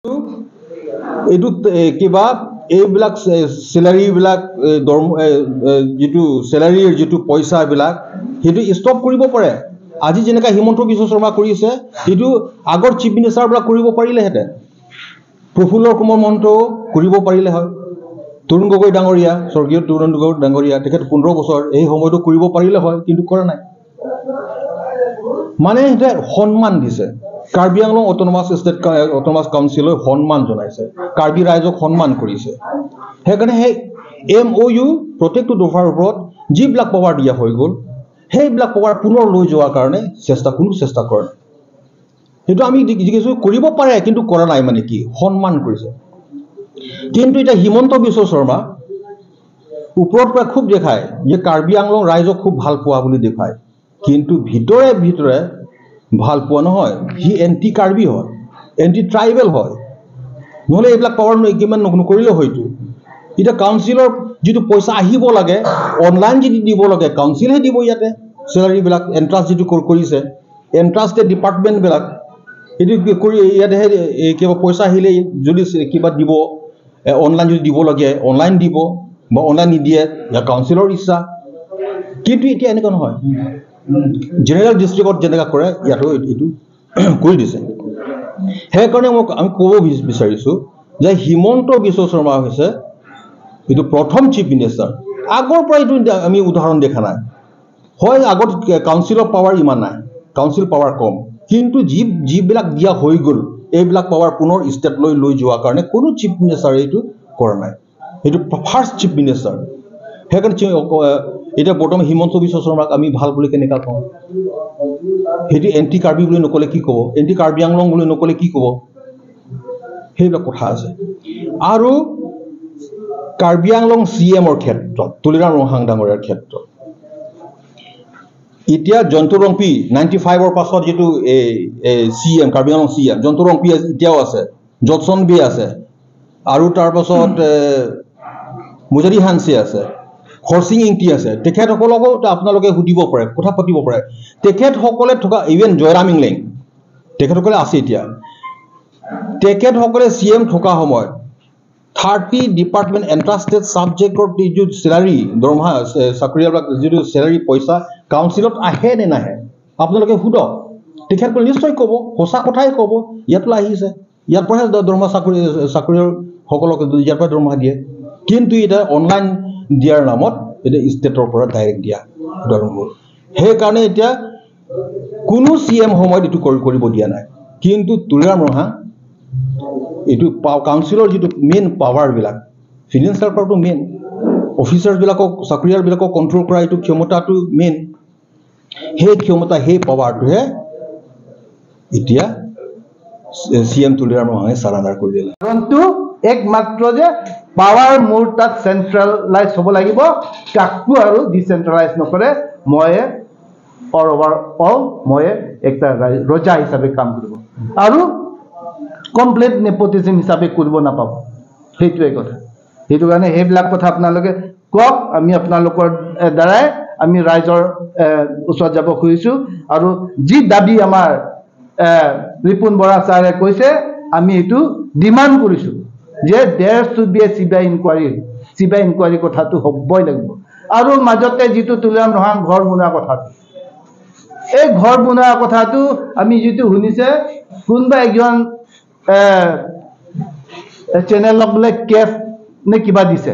এইটো কিবা এইবিলাক চেলাৰীবিলাক, যিটো চেলাৰীৰ যিটো পইচাবিলাক, সেইটো ষ্টপ কৰিব পাৰে। আজি যেনেকৈ হিমন্ত বিশ্ব শৰ্মা কৰিছে, সেইটো আগৰ চিফ মিনিষ্টাৰবিলাক কৰিব পাৰিলেহেঁতেন। প্ৰফুল্ল কুমাৰ মহন্তও কৰিব পাৰিলে হয়। তৰুণ গগৈ ডাঙৰীয়া, স্বৰ্গীয় তৰুণ গগৈ ডাঙৰীয়া, তেখেত 15 বছৰ এই সময়টো কৰিব পাৰিলে হয়, কিন্তু কৰা নাই। মানে সিহঁতে সন্মান দিছে। Karbi Anglong autonomous state autonomous কাউন্সিলে সন্মান জনাইছে, কাৰ্বি ৰাইজক সন্মান কৰিছে। সেইকাৰণে সেই MOU প্ৰত্যেকটো দফাৰ ওপৰত যিবিলাক পাৱাৰ দিয়া হৈ গ'ল, সেইবিলাক পাৱাৰ পুনৰ লৈ যোৱাৰ কাৰণে কোনো চেষ্টা কৰা নাই। সেইটো আমি দেখিছোঁ, কৰিব পাৰে কিন্তু কৰা নাই, মানে কি সন্মান কৰিছে। কিন্তু এতিয়া হিমন্ত বিশ্ব শৰ্মা ওপৰত পৰা খুব দেখায় যে কাৰ্বি আংলং ৰাইজক খুব ভাল পোৱা বুলি দেখুৱায়, কিন্তু ভিতৰে ভিতৰে ভাল পোৱা নহয়। সি এণ্টি কাৰ্বি হয়, এণ্টি ট্ৰাইবেল হয়। নহ'লে এইবিলাক পাৱাৰ কিমান নকৰিলেও হয়তো। এতিয়া কাউন্সিলৰ যিটো পইচা আহিব লাগে, অনলাইন যিটো দিব লাগে, কাউন্সিলহে দিব। ইয়াতে চেলাৰীবিলাক এণ্ট্ৰান্স যিটো কৰিছে, এণ্ট্ৰান্সতে ডিপাৰ্টমেণ্টবিলাক এইটো কৰি ইয়াতেহে কিবা পইচা আহিলে যদি কিবা দিব, অনলাইন যদি দিব লাগে অনলাইন দিব, বা অনলাইন নিদিয়ে, ইয়াৰ কাউন্সিলৰ ইচ্ছা। কিন্তু এতিয়া এনেকুৱা নহয়, জেনেৰেল ডিষ্ট্ৰিক্টত যেনেকুৱা কৰে ইয়াতো এইটো কৰি দিছে। সেইকাৰণে আমি ক'ব বিচাৰিছোঁ যে হিমন্ত বিশ্ব শৰ্মা হৈছে এইটো প্ৰথম চিফ মিনিষ্টাৰ। আগৰ পৰা এইটো আমি উদাহৰণ দেখা নাই। হয়, আগত কাউন্সিলৰ পাৱাৰ ইমান নাই, কাউন্সিল পাৱাৰ কম, কিন্তু যিবিলাক দিয়া হৈ গ'ল এইবিলাক পাৱাৰ পুনৰ ষ্টেট লৈ যোৱাৰ কাৰণে কোনো চিফ মিনিষ্টাৰে এইটো কৰা নাই। এইটো ফাৰ্ষ্ট চিফ মিনিষ্টাৰ। সেইকাৰণে এতিয়া বৰ্তমান হিমন্ত বিশ্ব শৰ্মাক আমি ভাল বুলি কেনেকুৱা কওঁ? সেইটো এণ্টি কাৰ্বি বুলি নক'লে কি ক'ব? এণ্টি কাৰ্বি আংলং বুলি নক'লে কি ক'ব? সেইবিলাক কথা আছে। আৰু কাৰ্বি আংলং CMৰ ক্ষেত্ৰত, তুলিৰাম ৰংহাং ডাঙৰীয়াৰ ক্ষেত্ৰত, এতিয়া জন্তু ৰংপি 95ৰ পাছত যিটো এই CM, Karbi Anglong CM জন্তু ৰংপি এতিয়াও আছে, জটছন বি আছে, আৰু তাৰপাছত মুজাৰি হানচি আছে, হৰচিং ইংটি আছে। তেখেতসকলকো আপোনালোকে সুধিব পাৰে, কথা পাতিব পাৰে। তেখেতসকলে থকা ইভেন জয়ৰাম ইংলেং, তেখেতসকলে আছে এতিয়া। তেখেতসকলে CM থকা সময়ত 30 ডিপাৰ্টমেণ্ট এণ্ট্ৰাষ্টেড ছাবজেক্টৰ যিটো চেলাৰী, দৰমহা, চাকৰিয়ালবিলাক যিটো চেলাৰী পইচা কাউন্সিলত আহে নে নাহে আপোনালোকে সোধক। তেখেতসকলে নিশ্চয় ক'ব, সঁচা কথাই ক'ব। ইয়াতো আহিছে, ইয়াৰ পৰাহে দৰমহা চাকৰিয়ালসকলক ইয়াৰ পৰা দৰমহা দিয়ে। কিন্তু এতিয়া অনলাইন দিয়াৰ নামত এতিয়া ষ্টেটৰ পৰা ডাইৰেক্ট দিয়া আৰম্ভ হ'ল। সেইকাৰণে এতিয়া কোনো CM সময়ত এইটো কৰিব দিয়া নাই। কিন্তু তুলিৰাম ৰংহাং এইটো কাউন্সিলৰ যিটো মেইন পাৱাৰবিলাক, ফিনেন্সিয়েল পাৱাৰটো মেইন, অফিচাৰ্ছবিলাকক চাকৰিয়ালবিলাকক কণ্ট্ৰল কৰা এইটো ক্ষমতাটো মেইন। সেই ক্ষমতা, সেই পাৱাৰটোহে এতিয়া CM Tuliram ৰংহাঙে চাৰাণ্ডাৰ কৰি দিলে। কাৰণটো একমাত্ৰ যে পাৱাৰ মোৰ তাত চেণ্ট্ৰেলাইজ হ'ব লাগিব, কাকো আৰু ডিচেণ্ট্ৰেলাইজ নকৰে। ময়ে অল অভাৰ অল, ময়ে একটা ৰজা হিচাপে কাম কৰিব আৰু কমপ্লিট নেপটিজিম হিচাপে কৰিব নাপাব, সেইটোৱে কথা। সেইটো কাৰণে সেইবিলাক কথা আপোনালোকে কওক। আমি আপোনালোকৰ দ্বাৰাই আমি ৰাইজৰ ওচৰত যাব খুজিছোঁ। আৰু যি দাবী আমাৰ ৰিপুণ বৰা ছাৰে কৈছে, আমি এইটো ডিমাণ্ড কৰিছোঁ যে there should be a CBI inquiry. CBI inquiry কথাটো হ'বই লাগিব। আৰু মাজতে যিটো তুলিৰাম ৰংহাং ঘৰ বনোৱা কথাটো, এই ঘৰ বনোৱা কথাটো আমি যিটো শুনিছে, কোনোবা এজন চেনেলক বোলে কেছ নে কিবা দিছে,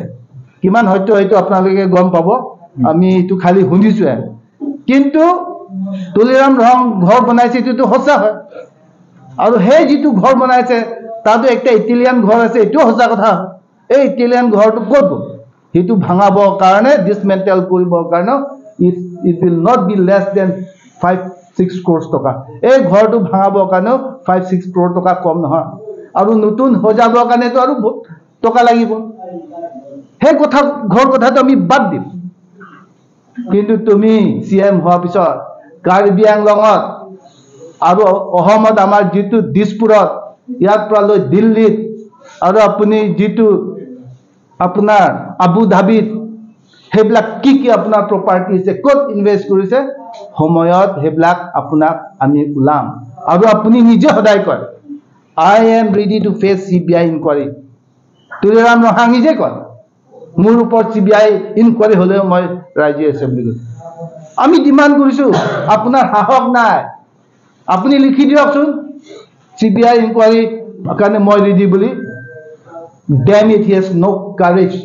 কিমান হয়তো হয়তো আপোনালোকে গম পাব, আমি এইটো খালি শুনিছোহে। কিন্তু তুলিৰাম ৰংহাং ঘৰ বনাইছে এইটোতো সঁচা হয়। আৰু সেই যিটো ঘৰ বনাইছে তাতো একটা ইটালিয়ান ঘৰ আছে, এইটোও সঁচা কথা হয়। এই ইটালিয়ান ঘৰটো ক'ত গ'ল? সেইটো ভাঙাবৰ কাৰণে, ডিছমেণ্টেল কৰিবৰ কাৰণে it will not be less than 5-6 crore টকা। এই ঘৰটো ভাঙাবৰ কাৰণেও 5-6 ক্ৰ'ৰ টকা কম নহয়। আৰু নতুন সজাবৰ কাৰণেতো আৰু বহুত টকা লাগিব। সেই কথা, ঘৰ কথাটো আমি বাদ দিম। কিন্তু তুমি CM হোৱাৰ পিছত কাৰ্বি আংলঙত আৰু অসমত আমাৰ যিটো দিছপুৰত, ইয়াৰ পৰা লৈ দিল্লীত, আৰু আপুনি যিটো আপোনাৰ আবু ধাবিত, সেইবিলাক কি কি আপোনাৰ প্ৰপাৰ্টি আছে, ক'ত ইনভেষ্ট কৰিছে, সময়ত সেইবিলাক আপোনাক আমি ওলাম। আৰু আপুনি নিজে সদায় কয়, I am ready to face CBI inquiry. Tuliram Ronghang নিজে কয় মোৰ ওপৰত CBI inquiry হ'লেও মই ৰাজি আছে বুলি কৈছে। আমি ডিমাণ্ড কৰিছোঁ, আপোনাৰ সাহস নাই, আপুনি লিখি দিয়কচোন CBI inquiry কাৰণে মই ৰেডি বুলি। Damn it, he has no courage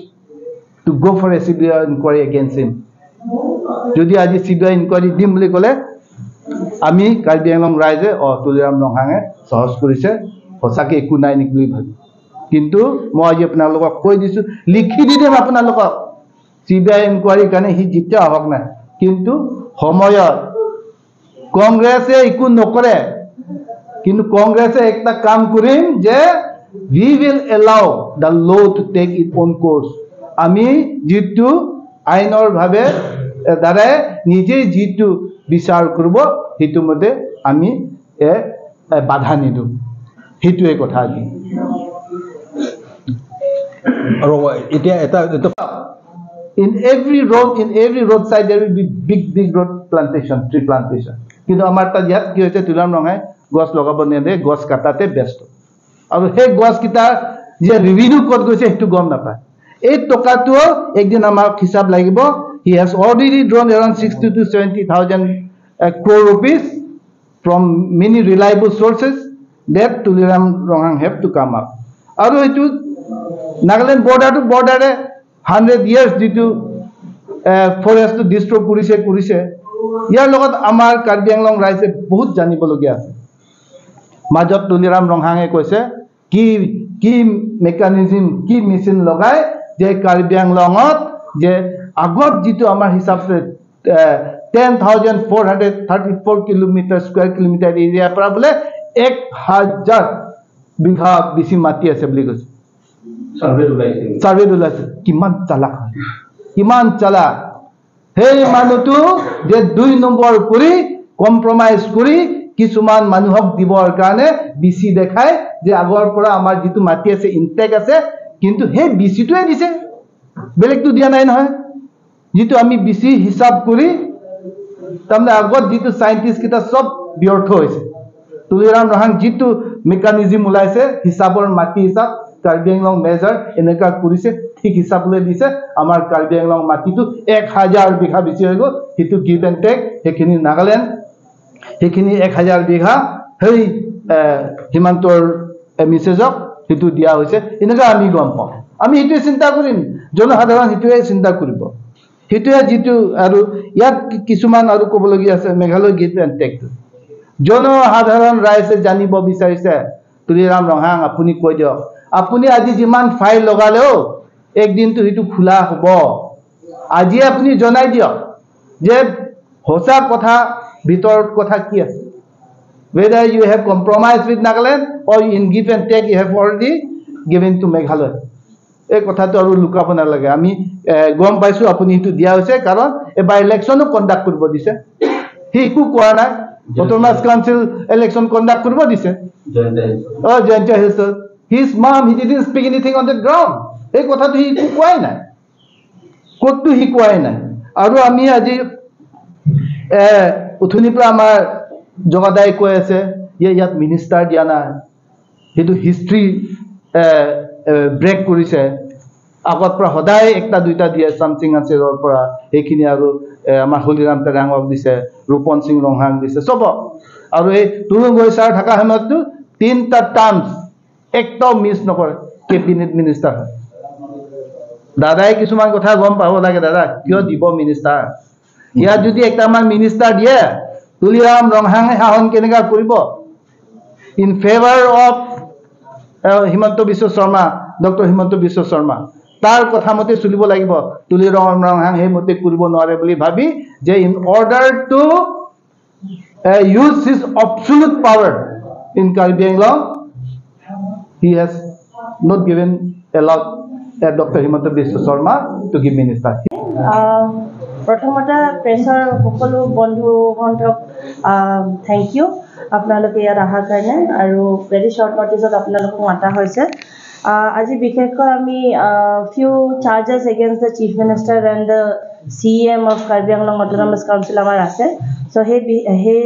to go for a CBI inquiry against him. যদি আজি CBI inquiry দিম বুলি ক'লে আমি কাৰ্বি আংলং ৰাইজে তুলিৰাম ৰংহাঙে সহজ কৰিছে, সঁচাকৈ একো নাই নেকি বুলি ভাবি। কিন্তু মই আজি আপোনালোকক কৈ দিছোঁ, লিখি দি দিম আপোনালোকক, CBI inquiry কাৰণে সি যেতিয়া আহক নাই। কিন্তু সময়ত কংগ্ৰেছে একো নকৰে, কিন্তু কংগ্ৰেছে একটা কাম কৰিম যে we will allow the law to take its own course. আমি যিটো আইনৰ ভাৱে দ্বাৰাই নিজে যিটো বিচাৰ কৰিব সেইটো মতে আমি বাধা নিদিওঁ। সেইটোৱে কথা আজি। আৰু এতিয়া এটা In every road, in every roadside there will be big, big road plantation, tree plantation. কিন্তু আমাৰ তাত ইয়াত কি হৈছে, তুলিৰাম ৰংহাঙে গছ লগাব নিদিয়ে, গছ কাটাতে ব্যস্ত। আৰু সেই গছকেইটাৰ যে ৰিভিনিউ ক'ত গৈছে সেইটো গম নাপায়। এই টকাটোও একদিন আমাক হিচাপ লাগিব। He has already drawn around 60 to 70,000 crore rupees from many reliable sources that Tuliram Ronghang have to come up. আৰু এইটো নাগালেণ্ড বৰ্ডাৰটো বৰ্ডাৰে 100 years যিটো ফৰেষ্টটো ডিষ্ট্ৰয় কৰিছে, ইয়াৰ লগত আমাৰ কাৰ্বি আংলং ৰাইজে বহুত জানিবলগীয়া আছে। মাজত তুলিৰাম ৰংহাঙে কৈছে কি কি মেকানিজিম, কি মেচিন লগাই যে কাৰ্বি আংলঙত যে আগত যিটো আমাৰ হিচাপ 10,434 কিলোমিটাৰ স্কুৱেৰ কিলোমিটাৰ এৰিয়াৰ পৰা বোলে 1,000 বিঘা বেছি মাটি আছে বুলি কৈছে। চাৰ্ভেত ওলাইছে। কিমান চালাক হয়, কিমান চালাক সেই মানুহটো যে 2 নম্বৰ কৰি কম্প্ৰমাইজ কৰি কিছুমান মানুহক দিবৰ কাৰণে বেছি দেখাই যে আগৰ পৰা আমাৰ যিটো মাটি আছে ইনটেক আছে, কিন্তু সেই বেছিটোৱে দিছে, বেলেগটো দিয়া নাই নহয়। যিটো আমি বেছি হিচাপ কৰি তাৰমানে আগত যিটো চাইণ্টিষ্ট কেইটা চব ব্যৰ্থ হৈছে। তুলিৰাম ৰংহাং যিটো মেকানিজিম ওলাইছে হিচাপৰ মাটি হিচাপ, কাৰ্বি আংলং মেজাৰ এনেকুৱা কৰিছে, ঠিক হিচাপ লৈ দিছে। আমাৰ কাৰ্বি আংলং মাটিটো 1,000 বিঘা বেছি হৈ গ'ল। সেইটো গিভ এণ্ড টেক, সেইখিনি নাগালেণ্ড, সেইখিনি 1,000 বিঘা সেই সীমান্তৰ মিছেজক সেইটো দিয়া হৈছে। এনেকুৱা আমি গম পাওঁ। আমি সেইটোৱে চিন্তা কৰিম, জনসাধাৰণ সেইটোৱে চিন্তা কৰিব, সেইটোৱে যিটো। আৰু ইয়াত কিছুমান আৰু ক'বলগীয়া আছে, মেঘালয় গিভ এণ্ড টেকটো জনসাধাৰণ ৰাইজে জানিব বিচাৰিছে। তুলিৰাম ৰংহাং আপুনি কৈ দিয়ক, আপুনি আজি যিমান ফাইল লগালেও একদিনটো সেইটো খোলা হ'ব। আজি আপুনি জনাই দিয়ক যে সঁচা কথা, ভিতৰত কথা কি আছে। Whether you have compromised with Nagaland or in give and take you have already given to Meghalaya. এই কথাটো আৰু লুকাব নালাগে। আমি গম পাইছোঁ আপুনি সেইটো দিয়া হৈছে, কাৰণ এবাৰ ইলেকশ্যনো কণ্ডাক্ট কৰিব দিছে, সি একো কোৱা নাই। অট'নমাছ কাউন্সিল ইলেকশ্যন কণ্ডাক্ট কৰিব দিছে। Jaintia হিলছত his mom, he didn't speak anything on the ground. এই কথাটো সি একো কোৱাই নাই, ক'ততো সি কোৱাই নাই। আৰু আমি আজি উঠনিৰ পৰা আমাৰ জগাদাই কৈ আছে যে ইয়াত মিনিষ্টাৰ দিয়া নাই, সেইটো হিষ্ট্ৰী ব্ৰেক কৰিছে। আগত পৰা সদায় একটা দুইটা দিয়ে, চামচিং আছেৰৰ পৰা সেইখিনি আৰু আমাৰ হলিৰাম তেৰাঙক দিছে, ৰূপন সিং ৰংহাং দিছে, চবক। আৰু এই তৰুণ গগৈ ছাৰ থকা সময়ততো 3টা টাৰ্মছ একটাও মিছ নকৰে, কেবিনেট মিনিষ্টাৰ হয়। দাদাই কিছুমান কথা গম পাব লাগে, দাদা কিয় দিব মিনিষ্টাৰ? ইয়াত যদি একটা আমাৰ মিনিষ্টাৰ দিয়ে, তুলিৰাম ৰংহাঙে শাসন কেনেকুৱা কৰিব? In favour of Himanta Biswa Sarma, doctor Himanta Biswa Sarma, তাৰ কথা মতে চলিব লাগিব। তুলিৰাম ৰংহাং সেইমতে কৰিব নোৱাৰে বুলি ভাবি যে in order to use his absolute power in Karbi Anglong, he has not given allowed Dr. Himanta Biswa Sarma to give minister. প্ৰথমতে প্ৰেছৰ সকলো বন্ধু বান্ধৱক thank U আপোনালোকে ইয়াত অহাৰ কাৰণে, আৰু ভেৰি শ্বৰ্ট নটিছত আপোনালোকক মাতা হৈছে। আজি বিশেষকৈ আমি few charges against the chief minister and the CEM of Karbi Anglong Autonomous Council আমাৰ আছে। চ' সেই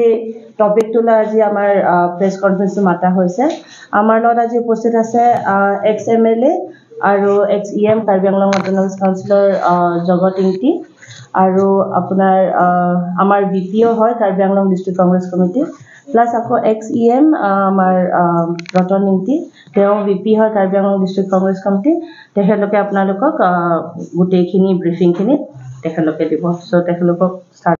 টপিকটো লৈ আজি আমাৰ প্ৰেছ কনফাৰেঞ্চটো মাতা হৈছে। আমাৰ লগত আজি উপস্থিত আছে এক্স এমএলএ আৰু ex EM Karbi Anglong autonomous কাউন্সিলৰ জগত ইংতি আৰু আপোনাৰ আমাৰ ভিপিও হয় Karbi Anglong district Congress committee, plus আকৌ এক্স ইএম আমাৰ ৰতন ইংতি, তেওঁ ভিপি হয় কাৰ্বি আংলং ডিষ্ট্ৰিক্ট কংগ্ৰেছ কমিটি। তেখেতলোকে আপোনালোকক গোটেইখিনি ব্ৰিফিংখিনি তেখেতলোকে দিব। চ' তেখেতলোকক ষ্টাৰ্ট